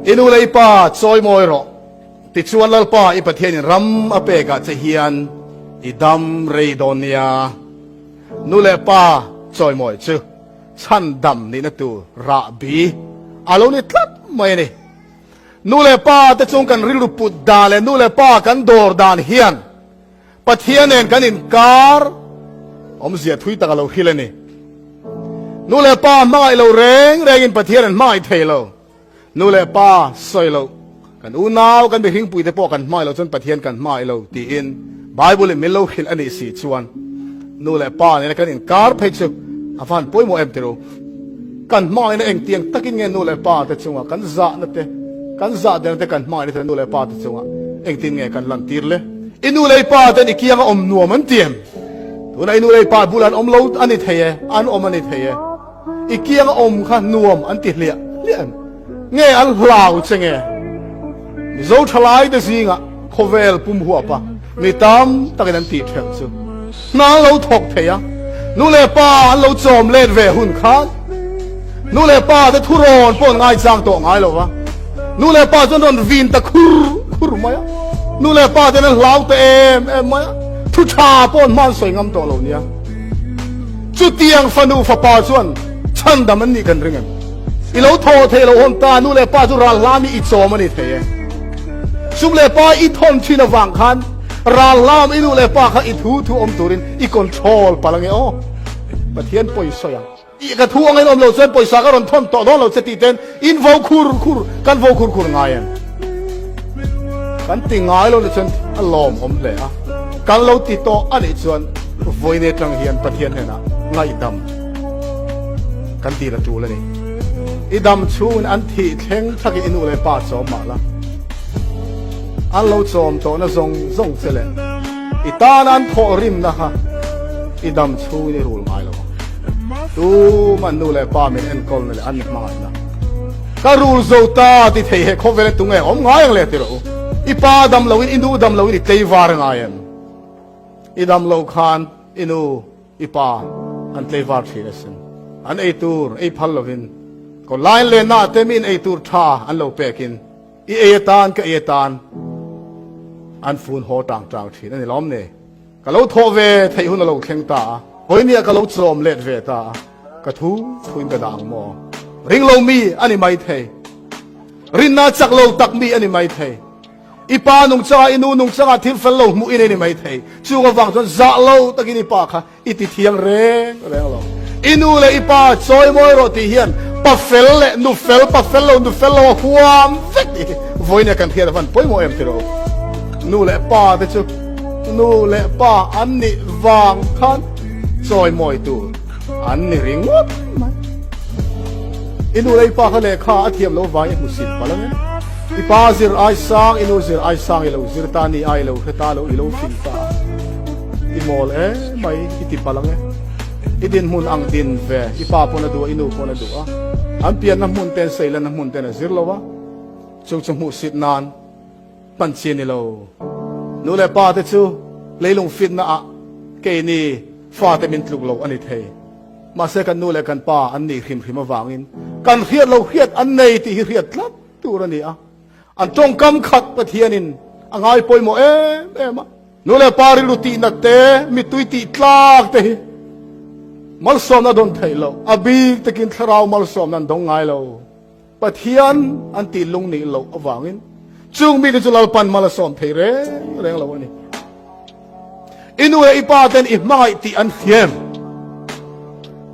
I nu leh i pa chawimawi rawh. Tichuan Lalpa i Pathianin ram a pekah che hian i dam rei dawn nia. Nu leh pa chawimawi chu chhandam nihna tur rahbi a lo ni tlat mai a ni. Nu leh pa te chung kan rilru put dan leh nu leh pa kan dawr dan hian Pathian nen kan inkar awmzia thui tak a lo hril a ni. Nu leh pa hmangaih lo reng rengin Pathian an hmangaih thei lo. Nu leh pa sawi loh, kan unau, kan mihringpuite pawh kan hmangaih loh chuan Pathian kan hmangaih lo tiin Bible in min lo hrilh a nih si chuan nu leh pa nena kan inkar phei chu a van pawimawh em tirh u. Kan hmangaihna engtiang takin nge nu leh pa te chunga kan zahna te, kan zahderna te kan hmangaihna te nu leh pa te chunga engtin nge kan lantir le? I nu leh i pa ten i kianga awm nuam an ti em? Tunah i nu leh i pa bulah an awm lo a ni thei e, an awm a ni thei e. I kianga awm kha nuam an ti hliah hliah em? Nge an hlau che nge? Mizo thalai te zingah khawvel pum huapa mi tam takin an tih ṭhelh chu hna an lo thawk thei a, nu leh pa an lo chawm let ve hun khan nu leh pa te thurawn pawh an ngaichang tawh ngai lo va, nu leh pa chuan rawn vin ta khur khur mai a, nu leh pa ten an hlau ta em em mai a, thu ṭha pawh an hma an sawi ngam tawh lo nia. Chutiang fanu fapa chuan chhandam an nih kan ring em? I lo thaw thei lo hawn ta, nu leh pa chu ral hlam i i chawm a ni thei e. Sum leh pa i thawn thin avang khan ral hlam i nu leh pa kha i thu thu awm turin i control palh ange aw. Pathian pawisawi ang. I ka thu ang in awm lo chuan pawisa ka rawn thawn tawh dawn lo che tih ten in vo khur khur kan vo khur khur ngai em? Kan ti ngai lo ni chuan a lawmawm hle a, kan lo ti tawh a nih chuan vawiin atang hian Pathian hnenah ngaihdam kan dil a tul a ni. I dam chhungin an thih thleng thlakin i nu leh pa chawm mah la, an lo chawm tawhna zawng zawng che leh i tana an thawh rimna kha i dam chhungin i rul ngai lo ang. Tuman nu leh pa min enkawlna leh an hmangaihna Ka rul zo ta ti thei he khawvel e tunge awm ngai ang le ti rawh u. I pa dam lo in i nu dam lo in i tleivar ngai em? I dam lo khan i nu i pa an tleivar thin asin. An ei tur ei phal lo in ko line le na te min ei tur tha an lo pek in i ei atan ka ei atan an fun haw tang tang thin ani lawm ni. Ka lo thawh ve theih hun a lo thleng ta a, vawinia ka lo chawm let ve ta a, ka thu thuin ka dah ang maw? Ring lo mi a ni mai thei, rinna chak lo tak mi a ni mai thei, i pa nungchangah i nu nungchangah thil fel lo hmuh in a ni mai thei, chung avang chuan zah lo takin i pa kha i ti thiang reng reng lo. I nu leh i pa chawimawi rawh tih hian pa fel leh nu fel, pa fel lo, nu fel lo a huam vek tih hi vawinia kan hriat avan pawimawh em tiraw? Nu leh pa te chu Nu leh pa an nih vang khan chawimawi tur an ni ringawt mai. I nu leh i pa kha lehkha a thiam lo vang i hmusit palh ang e. I pa zir ai sang, i nu zir ai sang i lo zir ta ni a, i lo hre ta lo, i lo fing ta a. I mawl emai i ti palh ang e. I dinhmun ang din ve, i pa pawn a duh a, i nu pawn a duh a. An pianna hmun ten seilanna hmun ten a zir lo a, chu chu hmuhsit nan Hman chi a ni lo. Nu leh pa te chu leilung fitna ah keini fate min tluk lo a ni thei. Mahse kan nu leh kan pa an nih hrim hrim avangin kan hriat lo hriat an nei tih hi hriat tlat tur a ni a. An tawngkam khat Pathianin a ngai pawimawh em em a. Nu leh pa rilru tihnat te, mittui tih tlak te hi malsawmna dawn theih loh. A bik takin thlarau malsawmna an dawng ngai lo. Pathian an tih lung nih loh avangin chung mite chu Lalpan mal a sawm thei reng reng lo a ni. I nu leh i pa ten i hmangaih tih an hriam.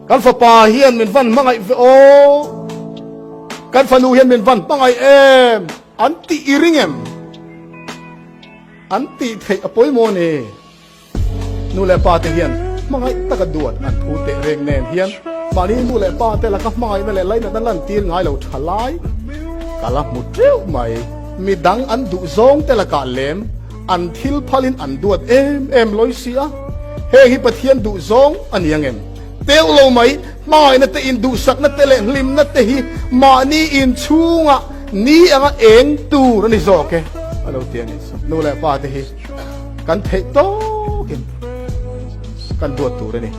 Kan fapa hian min van hmangaih ve aw. Kan fanu hian min van hmangaih em an tih i ring em? An tih theih a pawimawh ni. Nu leh pa te hian hmangaih taka duat an phu teh reng nen hian mahni nu leh pa te laka hmangaihna leh lainatna lantir ngai lo tha lai ka la hmu teuh mai. Midang an duh zawng te lakah lem an thil phalin an duat em em lawi si a, heng hi Pathian duh zawng a ni ang em? Teuh lo mai, hmangaihna te induhsakna te leh hlimna te hi mahni inchhungah ni anga eng tur a ni zawk e a lo ti a ni. Nu leh pa te hi. Kan theih tawkin kan duat tur a ni.